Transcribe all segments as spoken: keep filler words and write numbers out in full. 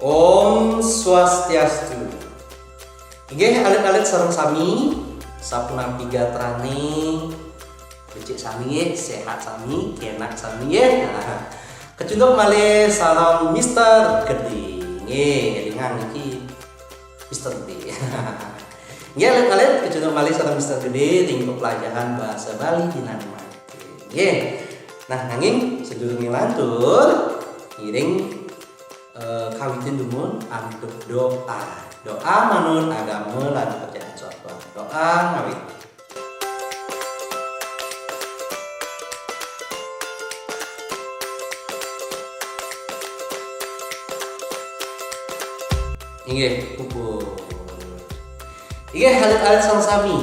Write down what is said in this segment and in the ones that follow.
Om Swastiastu. Inggih, alit-alit sareng sami, sapunapi gatrane, becik sami nggih, sehat sami, kenak sami nggih. Nah, kecunduk malih sareng Mister Gede. Nggih, ringan niki Mister Gede. Nggih, alit-alit kecunduk malih sareng Mister Gede ring pepelajahan bahasa Bali dinten mangkin. Nggih. Nah, nanging sadurunge lantur, ngiring eh, kawitin dumun antuk doa. Doa manut agama lan kepercayaan sapa. Doa ngawit. Inggih, puput. Inggih, alit-alit sareng sami.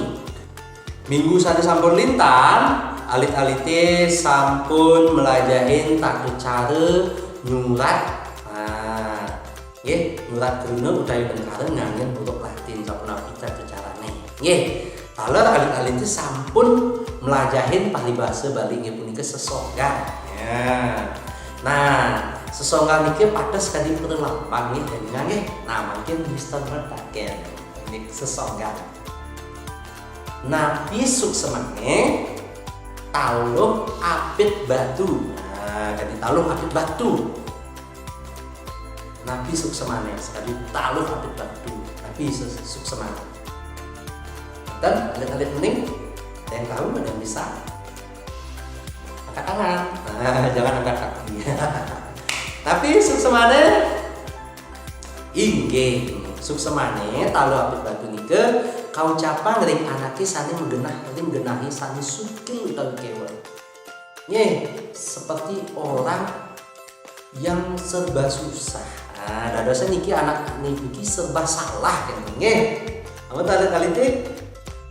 Minggu sane sampun lintang, alit-alite sampun mlajahin tata cara nyurat. Nah, nggih, nyurat kruna utawi lengkara nganggen huruf Latin, sapunapi tata carane. Nggih, taler alit-alite sampun mlajahin paribasa Bali inggih punika sesonggan. Ya. Nah, sesonggan niki pados kadi pralambang nggih, jenengan nggih. Nah, mangkin Mister mataken niki sesonggan. Napi suksemane taluh apit batu. Nah, kadi taluh apit batu. Napi suksemane sakadi taluh apit batu. Napi su-, suksemane. Dan alit-alit mending ada yang tahu, ada yang bisa. Angkat tangan. Nah, jangan angkat kaki. Tapi suksemane inggih, suksemane taluh apit batu nika kaucapang ring anake sane magenah, ring genahe sane sugih utawi kewe. Nggih, seperti orang yang serba susah. Nah, dadosnya niki anak niki serba salah kan nggih. Amun tarik kali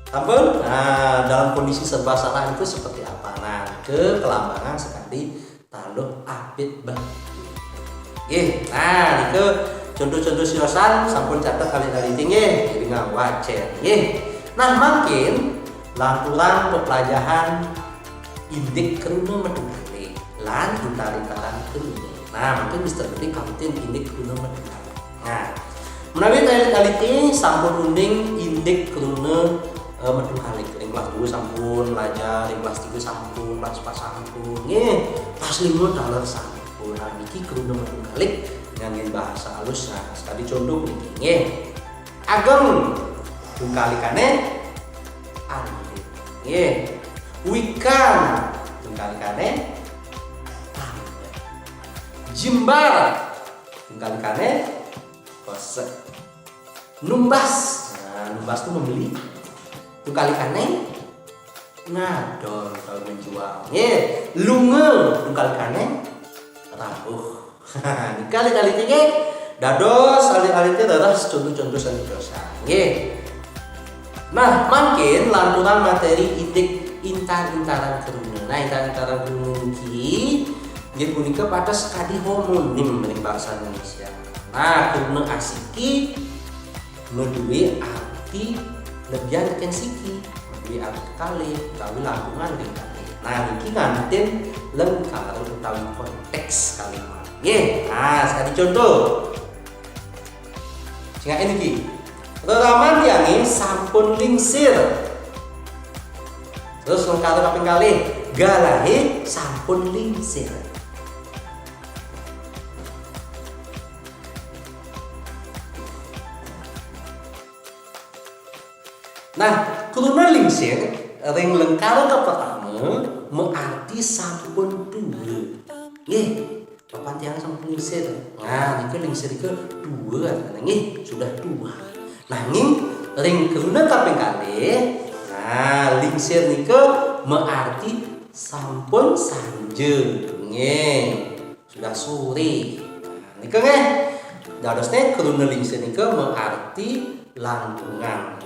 sampun. Nah, dalam kondisi serba salah itu seperti apa? Nah, ke kelambangan sekali taluh apit batu. Nggih. Nah, niku contoh-contoh siosan sampun catet kali-kali nggih, jadi ngawacen nggih. Nah, mangkin lanturang pepelajahan indik kruna metu kalih lan intar-intaran kruna. Nah, mangkin Mister Gede kawitin indik kruna metu kalih. Nah, menawi alit-alite sampun uning indik kruna eh, metu kalih. Ring kelas dua sampun belajar, ring kelas tiga sampun, kelas empat sampun, nggih, kelas lima taler sampun. Nah, niki kruna metu kalih ngangge bahasa halus. Nah, sekali contoh niki nggih. Ageng tungkalikane alit. Nggih. Wikan tungkalikane alit. Jembar tungkalikane kosek. Numbas. Nah, numbas itu membeli. Tungkalikane ngadol atau menjual. Nggih. Lunga tungkalikane rauh. Kali-kali nggih. Dados alit-alite dados contoh-contoh sane dosa. Nggih. Nah, mangkin lanturang materi indik intar-intaran kruna. Nah, intar-intaran kruna niki nggih punika pados kadi homonim ring basa Indonesia. Nah, kruna asiki maduwe arti lebihan teken siki, maduwe arti kalih utawi langkungan ring kalih. Nah, niki nganten lengkara utawi konteks kalimat. Nggih. Nah, sekali contoh. Sing niki. Reraman tiange sampun lingsir. Terus lengkara kaping kalih, galahe sampun lingsir. Nah, kruna lingsir ring lengkara kapertama maarti sampun tuwa. Nggih, papan tiang sampun lingsir. Nah, nika lingsir nika tuwa artine nggih, sudah tua. Nanging ring kruna kaping kalih, nah, lingsir nika maarti sampun sanja. Nggih. Sudah sore. Nah, nika nggih. Dadosne kruna lingsir nika maarti langkungan.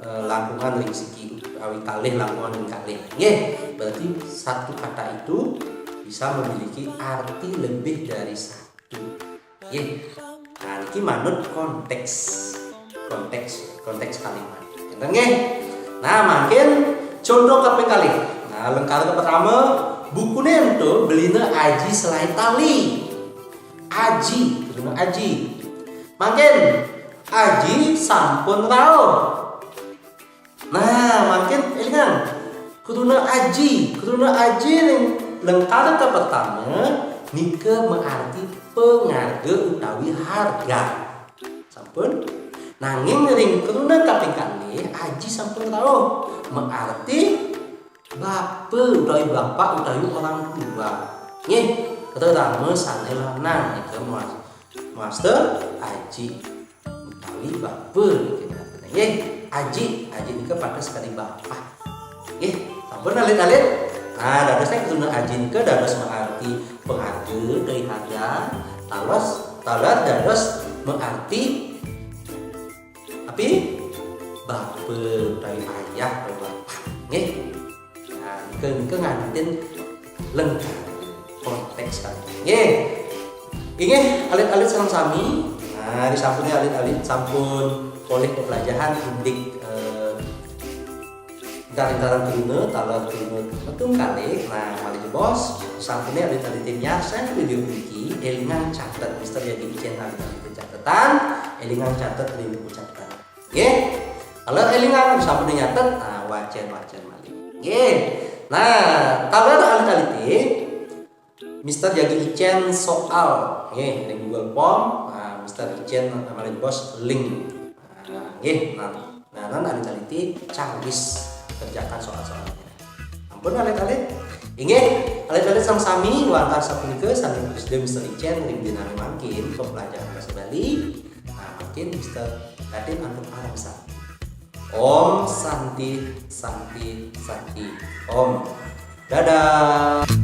Eh, langkungan ring siki utawi kalih langkungan ring kalih. Nggih, berarti satu kata itu bisa memiliki arti lebih dari satu. Nggih. Nah, niki manut konteks. Konteks, konteks kalimat. Enten nggih. Nah, mangkin contoh kaping kalih. Nah, lengkara pertama, bukune ento belina aji selai tali. Aji, kruna aji. Mangkin aji sampun rauh. Nah, mangkin élingang. Kruna aji, kruna aji ning lengkar kapertama nika maarti pangarga utawi harga. Sampun. Nanging ring kruna kaping kalih, aji sampun rauh. Maarti bapa utawi bapak utawi orang tua. Nggih, terutama sané lanang nika mas-, master aji utawi bapa niki. Nggih, aji, aji nika pantes kadi bapak. Nggih, sampun alit-alit. Nah, dados nek kruna aji nika dados maarti pangarga utawi harga, talos, taler dados maarti api bapa utawi ayah utawi bapak. Nggih. Nah, nika, nika ngantin lengkar konteks kan. Nggih. Inggih, alit-alit sareng sami. Nah, disampune alit-alit sampun polih pepelajahan indik, eh, ingkar-ingkaran kruna, taler kruna, metung kalih. Nah, malih jebos, sampune alit-alit miarsa video niki, élingang catet, Mister Yadi Icén alit-alit catetan, élingang catet ring buku catetan. Nggih. Taler élingang, sampune nyatet, nah, wacén-wacén malih. Nggih. Nah, taler alit-alit Mister Yadi Icén soal, nggih, ring Google Form, nah, Mister Icén malih jebos link. Nah, nggih, nah, nah, nan alit-alit cawis kerjakan soal-soalnya. Ampun alit-alit. Inggih, alit-alit sareng sami wantah sapunika sané prasida Mister Icén ring dinane mangkin pepelajaran basa Bali. Nah, mangkin Mister Radin antuk parama santi. Om Santi, Santi, Santi. Om. Dadah.